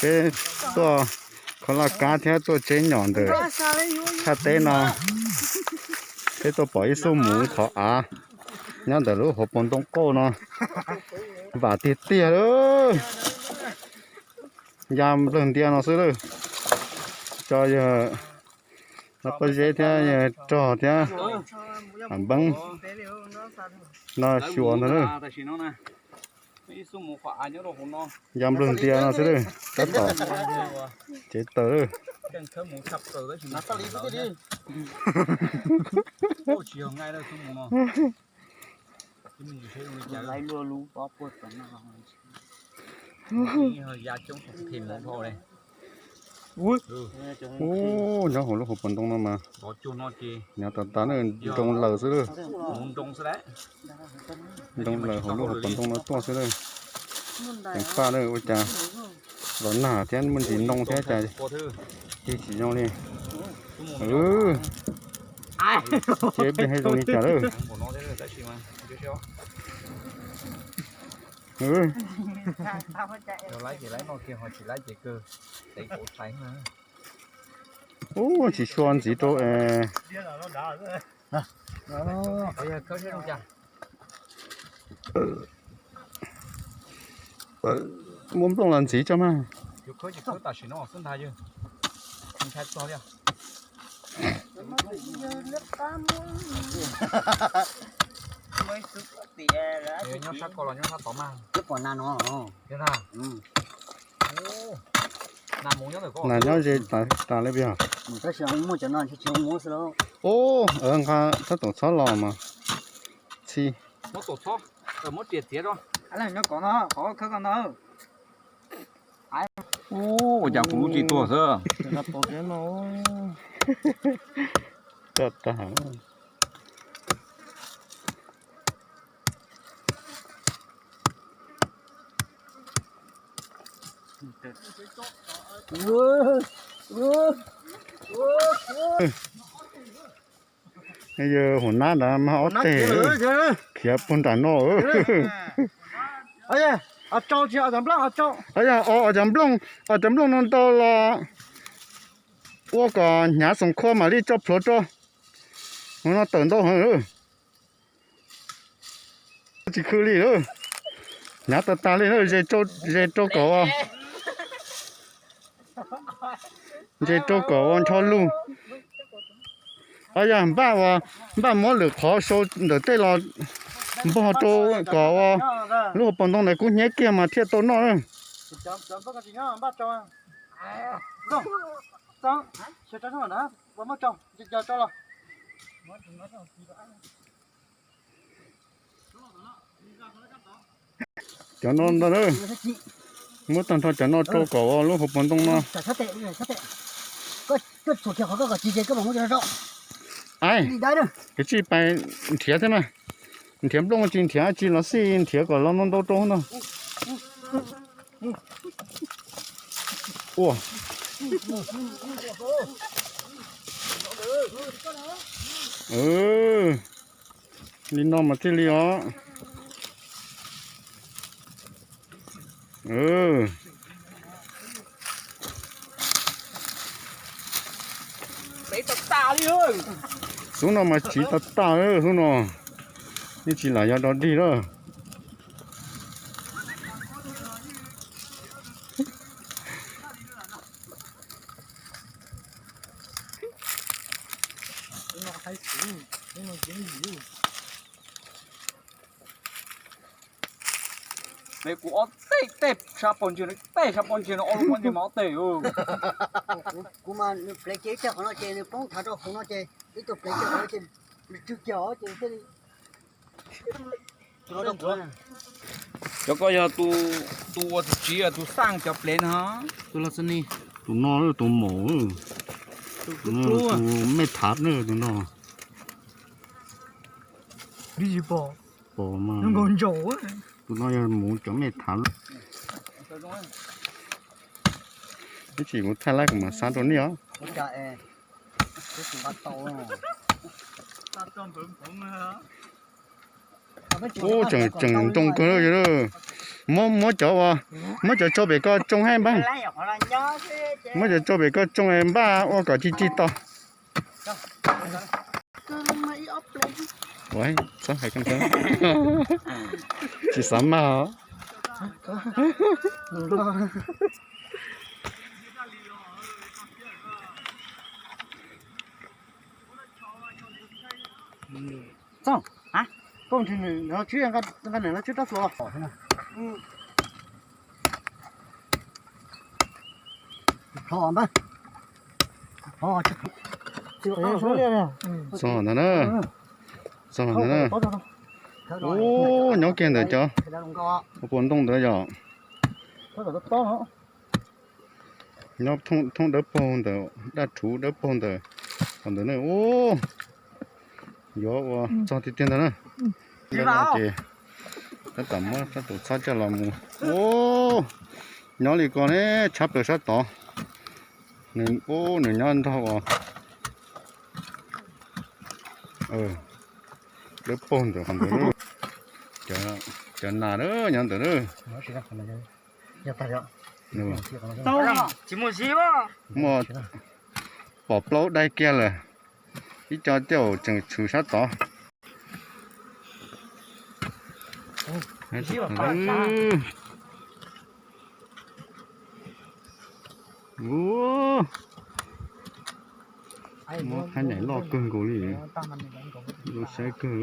Peb tuaj kho laj kab thiab tuaj tseb nyom ntawm thaj teb no, peb tuaj pom ib xub mus qhov av nyob ntawm lub hauv paus ntoo qauj no. Vam tiag tiag lawm. Ya nplawg ntia no xwb lawm. Tso yog no pob zeb thiab rog thiab npeeb no xyuas ntag lawm. Ya nplawg ntia no xwb lawm, tab tom cev taws lawm. Ub, nyob hauv lub hauv paus ntoo no mas hnyav tas tas na, nroo laws xwb lawm. Nroo laws hauv lub hauv paus ntoo no tuaj xwb lawm. Ceev faj na, ua cas los nag thiab muaj ntsis ntoo thiab cas tig tsis zoo li. Ces peb hais zoo li cas lawm. Ub, tsis sua ntxiv rau. Muab nplooj los ntxiv tso mas. Nyob sab ko los nyob sab tod mas. Nas nyob ze tas li peb hos. Ub, nqa tab tom txhob los mas txhi. Ub, ua cas kuv lub tsis tuag xwb. Yog hauv nab ntawd mas ob teg khiav puag nram no. Yog os cov nplooj, os cov nplooj no ntau los ua kom hnyav xoom khua mam li tso plhuav rau. Hauv no tawm ntau heev. Tsis khw li lawm. Hnyav tas tas li na, ze rau kom, ze rau kom ua ncho lug. Yog npaj, npaj muab lwm qhov sau ntawm tej los npog rau kom ua lub hauv paus ntoo ntawd kub hnyiab kiag mas thiaj tau noj na. Cov no ntag, muab tag nrho cov no rau kom ua lub hauv paus ntoo no. Ai, kav tsij pais nrhiav thiab mas. Nrhiav nplooj tsis nrhiav tsis los xij, nrhiav kom los ntau ntau rau no. Ua, li no mas thiaj li os. Hnub no mas tsiv tas tas, hnub no yeej tsis lam yog dog dig lawm. Kuv ob teg, tej sab pog ntsia, tej sab pog ntsia no ob lub pob ntseg mas ob teg. Kuv mas nws plev kiag ib teg qhov no ces nws poob thav rau hauv no ces ib tug plev kiag qhov no ces nws tsw kiag os ces thiaj li. Cov ko yog tus ua tus tsiv, tus xaj cov plev no. Tus no, tus maum, tus mej thav na tus no. Pom mas tus no yog mus cov mej thav. Ib tsam kuv thaij laib kuv mam xa rau nej os. Ub, tseem nroo kawg li. Muab, muab cov ua, muab cov tsau pem ko tsoo haib npab. Muab cov tsau pem ko tsoo npaj ua kom ci ci to. Ua, txhob hais koj ntawd. Tsis xav maj os. Txooj, koj nrhiav nws no tswb, nqa nws no tswb rab txuas. Txog ntawd na, txog ntawd na. Ub, nyob kiag ntawm cov puas ntoo ntawd yom. Nyob thoob dawb paug ntawm, daj rhuv dawb paug ntawm qhov ntawd na. Ub, yuav ua txog tiag tiag ntag na. Ces tab tom muab tab tom txhob coj los mus. Ub, nyob li ko ne, tshab plaws sab tod. Ub, nws nyob nrog ua dawb paug ntawm qhov ntawd. Cov nas nyob ntawd na. Muaj pom plaub daig kiag lawm. Ib co tej zaum tseem tshwm sab tod. Muab phab nyaim loj kawg nkaus li, zoo saib kawg.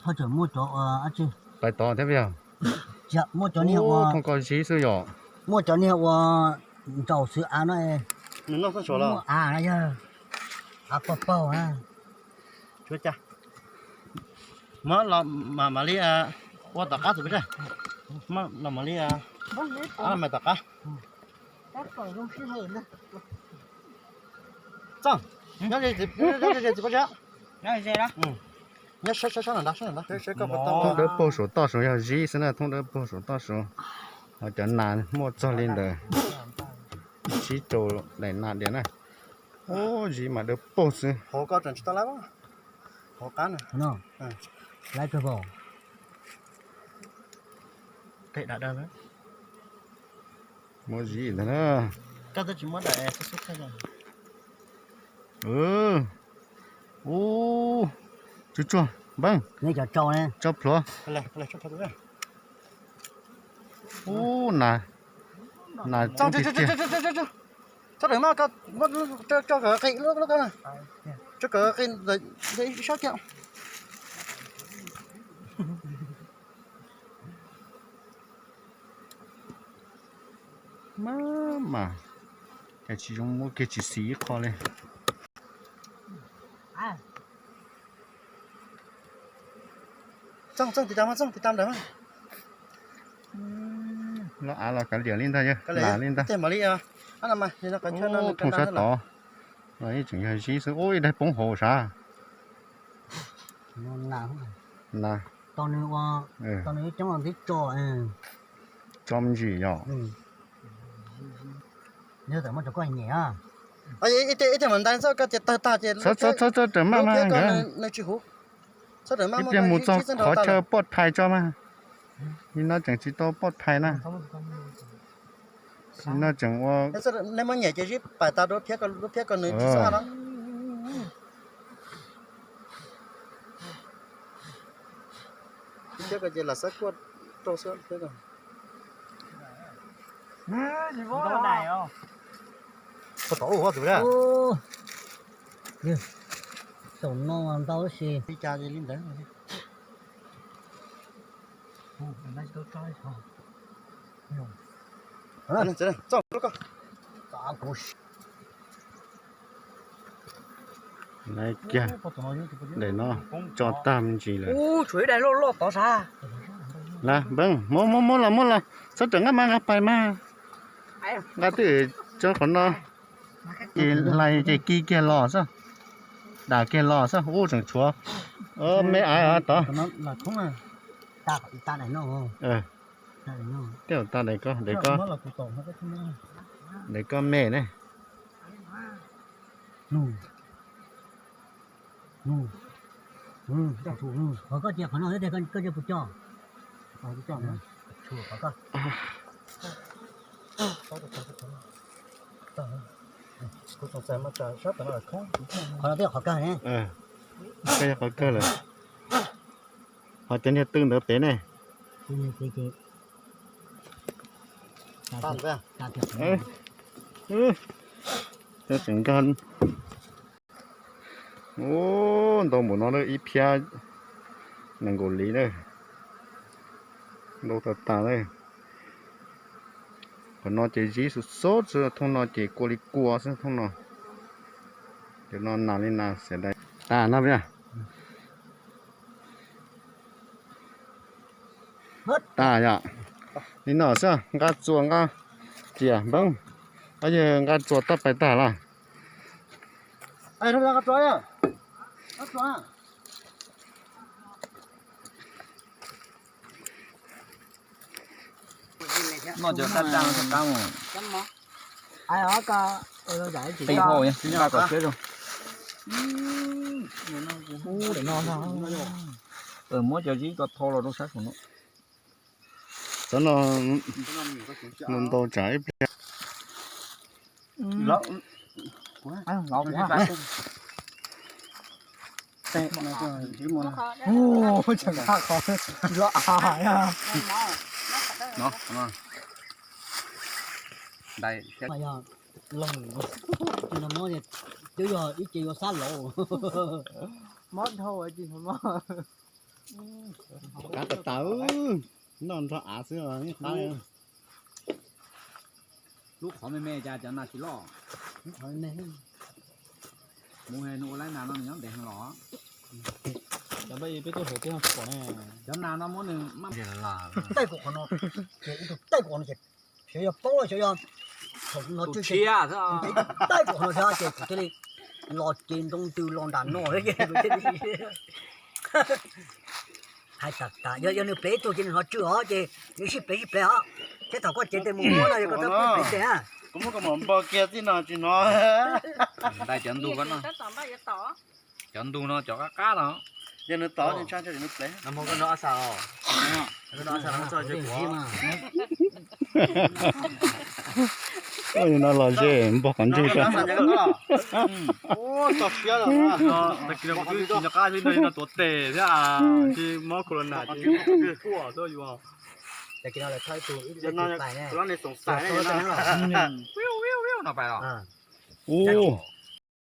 Ho tseem muaj cov ua dab tsi, pais tod thiab yog? Tsis yog, muaj cov niag ua thooj koj zib xwb yom. Muaj cov niag ua ntsaum xwb av no, muaj av no yog av paug paug na. Muab los mam li ua tom qab tus, los mam li, los mas tom qab. Txooj, nyob ze txiv pob zeb. Thooj dawb paug saum toj saud yog zib xwb na, thooj dawb paug saum toj saud. Ho cov nas muaj txog li ntawd tsib rau daim nas diam na. Ub, zib mas dawb paug xwb. Muaj zib ntag na. Ub, tsuag tsuag npeej, tso plhuav. Ub, nas, nas tiag tiag. Maj mam, cas tsis zoo muab kiag tsis xis ib qho li. Los av los kav liam li ntag, yog lam li ntag. Thooj sab tod los yeej tseem yog zib xwb. Ub, ib daig poob hauv sav. Nas, tso me ntsis yom. Txhob txhob txhob raws maj mas nkawd, ib pliag mus txog qhov chaw poj thai tso mas. Nim no tseem tsis tau poj thai na. Nim no tseem ua, Saum no ntau si. Laiv kiag daim no, tso tag me ntsis lawm. Laiv, npeeb, muab muab muab los muab los, txhob rawm nqaj mas nqa pais mas. Nqa twb tso qhov no, ces hlais ces ki kiag los xwb, dam kiag los xwb, ub tseem tshuav me aiv tod. Tej zaum tag daim ko, daim ko, daim ko me ne. Qhov koj tias qhov no thiab koj cia puas coj? Qhov koj, qhov no twb yog qhov kawg ne. Koj yog qhov kawg lawm. Ho cov niag twm ntawd pem ne? Cov tseem nkag. Ub, ntau npaum no na, ib phiab nees nkaum li na. Ntau tas tas na. Qhov no ces zib xub xub xwb, thooj no ces kua li kua xwb thooj no. Cov no nas li nas xav dai. Tas no. Tas yom. Li no xwb, nqa txuas nqa riam npeeb. Yog nqa txuas tab pais tag lawm. Noj cov qab daj no qab mus. Qi hau, nqa kom siab zoo. Muab cov zib ko thau los rau sab saum no. Cov no ntau tsam ib pliag. Twb yog ib ce yuav sab laub. Mob dhau. Kav tas tas, noj nrog av xwb yeej qab. Lub qhov me me cas cov nas tsis loj. Mus ua laib nas no nws nyob ntev heev los. Cov nas no muab nws taij kuv qhov no, ces ib tug taij kuv qhov no ces xyov yog paub xyov yog thaum no tswj, taij kuv qhov no xwb ces kuv thiaj li los ces ntoo ntws los nram no ces kuv thiaj li hais tas tas, yog yog nws plev ib tug ces nws hnov tswj os ces nws sib plev sib plev os. Thiab thaum koj cev tes mus muab no yog koj txhob plev tes. Kuv muab koj mam npog kiag txij no tsis hnov. Ntais cov ntug ko no. Cov ntug no cov qab qab no. Yog nws tod nws tshaj nws plev. Koj nrog ab xa os. Koj nrog ab xa no txog ze kuv. No los ze npog qhov ntswg ko. Tag kis no kuv twb tsis nco qab xwb, no tuav tes thiab tsis mob corona ces kuaj xwb yus. Ub.